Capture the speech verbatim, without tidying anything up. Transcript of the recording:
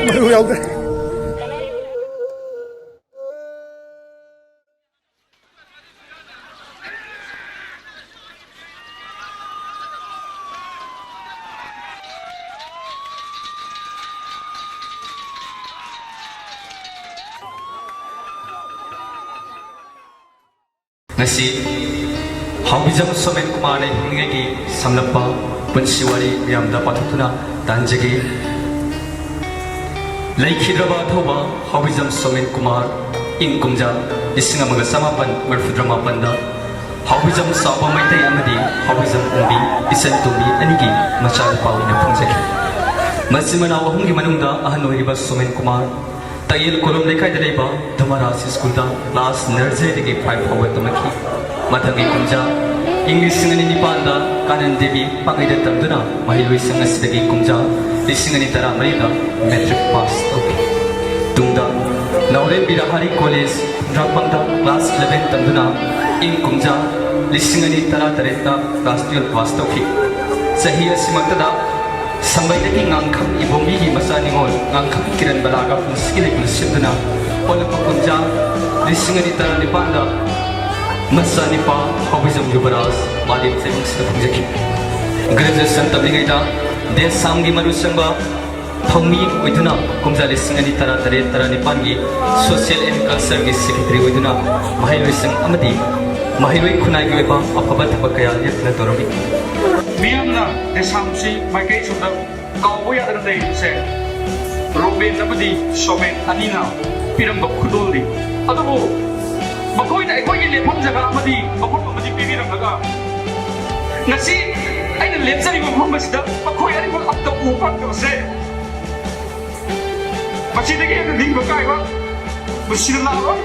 ꯃꯔꯨ ꯌꯥꯎꯗ꯭ꯔꯦ꯫ ꯉꯁꯤ ꯍꯥꯎꯕꯤꯖꯝ ꯁꯣꯃꯦꯟ ꯀꯨꯃꯥꯔꯅ ꯍꯤꯡꯂꯤꯉꯩꯒꯤ ꯁꯝꯂꯞꯄ ꯄꯨꯟꯁꯤ ꯋꯥꯔꯤ ꯃꯌꯥꯝꯗ ꯄꯥꯊꯣꯛꯇꯨꯅ ꯇꯥꯍꯟꯖꯒꯦ꯫ ꯂꯩꯈꯤꯗ꯭ꯔꯕ ꯑꯊꯧꯕ ꯍꯥꯎꯕꯤꯖꯝ ꯁꯣꯃꯦꯟ ꯀꯨꯃꯥꯔ, ꯏꯪ ꯀꯨꯝꯖꯥ ꯂꯤꯁꯤꯡ ꯑꯃꯒ ꯆꯃꯥꯄꯟ ꯃꯔꯤꯐꯨꯇꯔꯥꯃꯥꯄꯟꯗ ꯍꯥꯎꯕꯤꯖꯝ ꯆꯥꯎꯕ ꯃꯩꯇꯩ ꯑꯃꯗꯤ ꯍꯥꯎꯕꯤꯖꯝ ꯎꯝꯕꯤ ꯏꯆꯟ ꯇꯣꯝꯕꯤ ꯑꯅꯤꯒꯤ ꯃꯆꯥꯅꯨꯄꯥ ꯑꯣꯏꯅ ꯐꯪꯖꯈꯤ꯫ ꯃꯆꯤꯟ ꯃꯅꯥꯎ ꯑꯍꯨꯝꯒꯤ ꯃꯅꯨꯡꯗ ꯑꯍꯟ ꯑꯣꯏꯔꯤꯕ ꯁꯣꯃꯦꯟ ꯀꯨꯃꯥꯔ ꯇꯥꯌꯦꯜ ꯀꯣꯂꯣꯝ ꯂꯩꯀꯥꯏꯗ ꯂꯩꯕ ꯙꯃꯔꯥꯖ ꯁ꯭ꯀꯨꯜꯗ ꯀ꯭ꯂꯥꯁ ꯅꯔꯖꯔꯤꯗꯒꯤ ꯐꯥꯏꯚ ꯐꯥꯎꯕ ꯇꯝꯂꯛꯈꯤ꯫ ꯃꯊꯪꯒꯤ ꯀꯨꯝꯖꯥ ꯏꯪ ꯂꯤꯁꯤꯡ ꯑꯅꯤ ꯅꯤꯄꯥꯟꯗ ꯀꯥꯅꯟ ꯗꯦꯕꯤ ꯄꯥꯡꯒꯩꯗ ꯇꯝꯗꯨꯅ ꯃꯍꯩꯂꯣꯏꯁꯪ ꯑꯁꯤꯗꯒꯤ ꯀꯨꯝꯖꯥ ꯂꯤꯁꯤꯡ ꯑꯅꯤ ꯇꯔꯥꯃꯔꯤꯗ ꯃꯦꯇ꯭ꯔꯤꯛ ꯄꯥꯁ ꯇꯧꯈꯤ꯫ ꯇꯨꯡꯗ ꯅꯥꯎꯔꯦꯝ ꯕꯤꯔꯍꯥꯔꯤ ꯀꯣꯂꯦꯖ ꯍꯨꯟꯗ꯭ꯔꯥꯛꯄꯝꯗ ꯀ꯭ꯂꯥꯁ ꯏꯂꯚꯦꯟ ꯇꯝꯗꯨꯅ ꯏꯪ ꯀꯨꯝꯖꯥ ꯂꯤꯁꯤꯡ ꯑꯅꯤ ꯇꯔꯥꯇꯔꯦꯠꯇ ꯀ꯭ꯂꯥꯁ ꯇꯨꯌꯦꯜꯐ ꯄꯥꯁ ꯇꯧꯈꯤ꯫ ꯆꯍꯤ ꯑꯁꯤꯃꯛꯇꯗ ꯁꯝꯕꯩꯗꯒꯤ ꯉꯥꯡꯈꯝ ꯏꯕꯣꯝꯕꯤꯒꯤ ꯃꯆꯥ ꯅꯤꯉꯣꯜ ꯉꯥꯡꯈꯝ ꯀꯤꯔꯟ ꯕꯂꯥꯒ ꯄꯨꯟꯁꯤꯒꯤ ꯂꯩꯄꯨꯟ ꯁꯦꯝꯗꯨꯅ ꯑꯣꯜꯂꯛꯄ ꯀꯨꯝꯖꯥ ꯂꯤꯁꯤꯡ ꯑꯅꯤ ꯇꯔꯥꯅꯤꯄꯥꯟꯗ ꯃꯆꯥꯅꯤꯄꯥ ꯍꯥꯎꯕꯤꯖꯝ ꯌꯨꯕꯔꯥꯖ ꯃꯥꯂꯦꯝ ꯆꯩꯕꯨꯡꯁꯤꯗ ꯐꯪꯖꯈꯤ꯫ ꯒ꯭ꯔꯦꯖꯨꯑꯦꯁꯟ ꯇꯝꯂꯤꯉꯩꯗ ꯗꯦꯁꯥꯝꯒꯤ ꯃꯔꯨ ꯆꯪꯕ ꯊꯧꯃꯤ ꯑꯣꯏꯗꯨꯅ ꯀꯨꯝꯖꯥ ꯂꯤꯁꯤꯡ ꯑꯅꯤ ꯇꯔꯥꯇꯔꯦꯠ ꯇꯔꯥꯅꯤꯄꯥꯟꯒꯤ ꯁꯣꯁꯤꯌꯦꯜ ꯑꯦꯟ ꯀꯜꯆꯔꯒꯤ ꯁꯦꯀ꯭ꯔꯦꯇꯔꯤ ꯑꯣꯏꯗꯨꯅ ꯃꯍꯩꯂꯣꯏꯁꯪ ꯑꯃꯗꯤ ꯃꯍꯩꯔꯣꯏ ꯈꯨꯟꯅꯥꯏꯒꯤ ꯑꯣꯏꯕ ꯑꯐꯕ ꯊꯕꯛ ꯀꯌꯥ ꯂꯦꯞꯇꯅ ꯇꯧꯔꯝꯃꯤ꯫ ꯃꯤꯌꯥꯝꯅ ꯗꯦꯁꯥꯝꯁꯤ ꯃꯥꯏꯀꯩ ꯁꯣꯝꯗ ꯀꯥꯎꯕ ꯌꯥꯗꯅ ꯂꯩꯔꯤꯕꯁꯦ ꯔꯣꯕꯤꯟ ꯑꯃꯗꯤ ꯁꯣꯃꯦꯟ ꯑꯅꯤꯅ ꯄꯤꯔꯝꯕ ꯈꯨꯗꯣꯜꯅꯤ꯫ ꯑꯗꯨꯕꯨ ꯃꯈꯣꯏꯅ ꯑꯩꯈꯣꯏꯒꯤ ꯂꯦꯞꯐꯝ ꯖꯒꯥ ꯑꯃꯗꯤ ꯃꯐꯝ ꯑꯃꯗꯤ ꯄꯤꯕꯤꯔꯝꯂꯒ ꯉꯁꯤ ꯑꯩꯅ ꯂꯦꯞꯆꯔꯤꯕ ꯃꯐꯝ ꯑꯁꯤꯗ ꯃꯈꯣꯏ ꯑꯅꯤꯃꯛ ꯑꯝꯇ ꯎꯕ ꯐꯪꯗꯕꯁꯦ ꯃꯁꯤꯗꯒꯤ ꯍꯦꯟꯅ ꯅꯤꯡꯕ ꯀꯥꯏꯕ ꯄꯨꯟꯁꯤꯗ ꯂꯥꯛꯑꯔꯣꯏ꯫